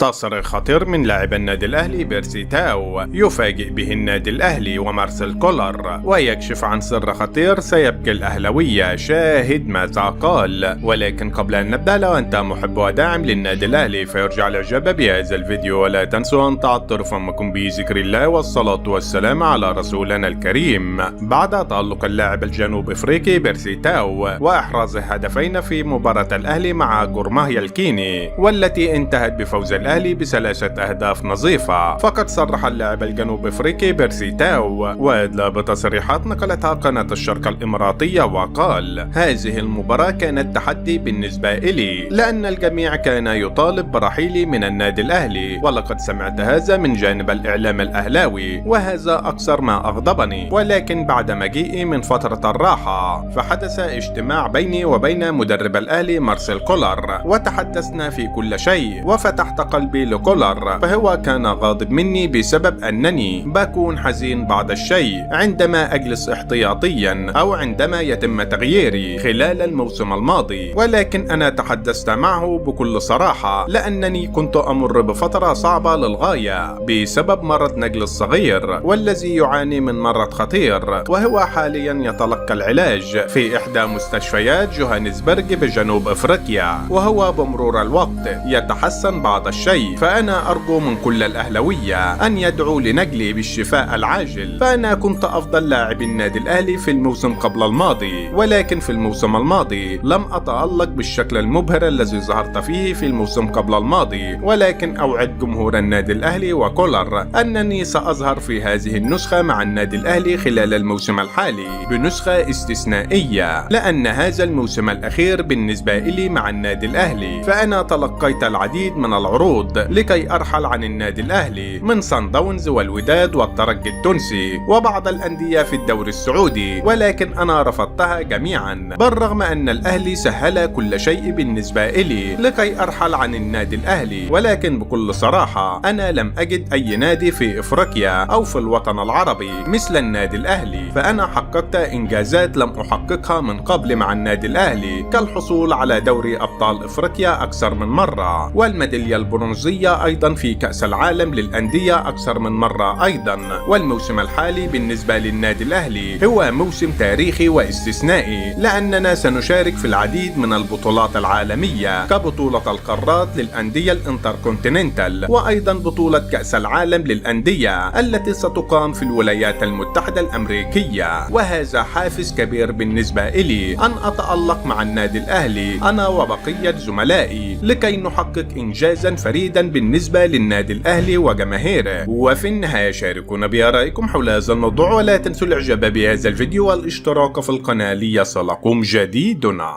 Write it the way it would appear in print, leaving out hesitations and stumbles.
تصريح خطير من لاعب النادي الأهلي بيرسي تاو يفاجئ به النادي الأهلي ومارسيل كولر، ويكشف عن سر خطير سيبكي الأهلوية. شاهد ماذا قال. ولكن قبل أن نبدأ، لو أنت محب وداعم للنادي الأهلي فيرجع الإعجاب بهذا الفيديو، ولا تنسوا أن تعطروا فمكم بذكر الله والصلاة والسلام على رسولنا الكريم. بعد تألق اللاعب الجنوب إفريقي بيرسي تاو وإحرازه هدفين في مباراة الأهلي مع جورماهيا الكيني، والتي انتهت بفوز الأهلي ب3 أهداف نظيفة، فقد صرح اللاعب الجنوب افريقي بيرسي تاو وادلى بتصريحات نقلتها قناة الشرق الإماراتية، وقال: هذه المباراة كانت تحدي بالنسبة إلي، لأن الجميع كان يطالب برحيلي من النادي الأهلي، ولقد سمعت هذا من جانب الإعلام الأهلاوي، وهذا أكثر ما أغضبني. ولكن بعد مجيئي من فترة الراحة فحدث اجتماع بيني وبين مدرب الأهلي مارسيل كولر، وتحدثنا في كل شيء، وفتحت قلبي لكولر، فهو كان غاضب مني بسبب أنني بكون حزين بعض الشيء عندما أجلس احتياطيا أو عندما يتم تغييري خلال الموسم الماضي، ولكن أنا تحدثت معه بكل صراحة لأنني كنت أمر بفترة صعبة للغاية بسبب مرض نجل الصغير، والذي يعاني من مرض خطير، وهو حاليا يتلقى العلاج في إحدى مستشفيات جوهانسبرج بجنوب أفريقيا، وهو بمرور الوقت يتحسن بعض الشيء. فأنا أرجو من كل الأهلوية أن يدعوا لنجلي بالشفاء العاجل، فأنا كنت أفضل لاعب النادي الأهلي في الموسم قبل الماضي، ولكن في الموسم الماضي لم أتألق بالشكل المبهر الذي ظهرت فيه في الموسم قبل الماضي، ولكن أوعد جمهور النادي الأهلي وكولر أنني سأظهر في هذه النسخة مع النادي الأهلي خلال الموسم الحالي بنسخة استثنائية، لأن هذا الموسم الأخير بالنسبة لي مع النادي الأهلي، فأنا تلقيت العديد من العروض لكي أرحل عن النادي الأهلي من صن داونز والوداد والترجي التونسي وبعض الأندية في الدوري السعودي، ولكن أنا رفضتها جميعا، بالرغم أن الأهلي سهل كل شيء بالنسبة إلي لكي أرحل عن النادي الأهلي، ولكن بكل صراحة أنا لم أجد أي نادي في إفريقيا أو في الوطن العربي مثل النادي الأهلي، فأنا حققت إنجازات لم أحققها من قبل مع النادي الأهلي، كالحصول على دوري أبطال إفريقيا أكثر من مرة، والميدالية البرونزية أيضا في كأس العالم للأندية أكثر من مرة أيضا. والموسم الحالي بالنسبة للنادي الأهلي هو موسم تاريخي واستثنائي، لأننا سنشارك في العديد من البطولات العالمية كبطولة القارات للأندية الانتركونتيننتال، وأيضا بطولة كأس العالم للأندية التي ستقام في الولايات المتحدة الأمريكية، وهذا حافز كبير بالنسبة إلي أن أتألق مع النادي الأهلي أنا وبقية زملائي لكي نحقق إنجازا فريدا بالنسبة للنادي الأهلي وجماهيره. وفي النهاية شاركونا بآرائكم حول هذا الموضوع، ولا تنسوا الإعجاب بهذا الفيديو والاشتراك في القناة ليصلكم جديدنا.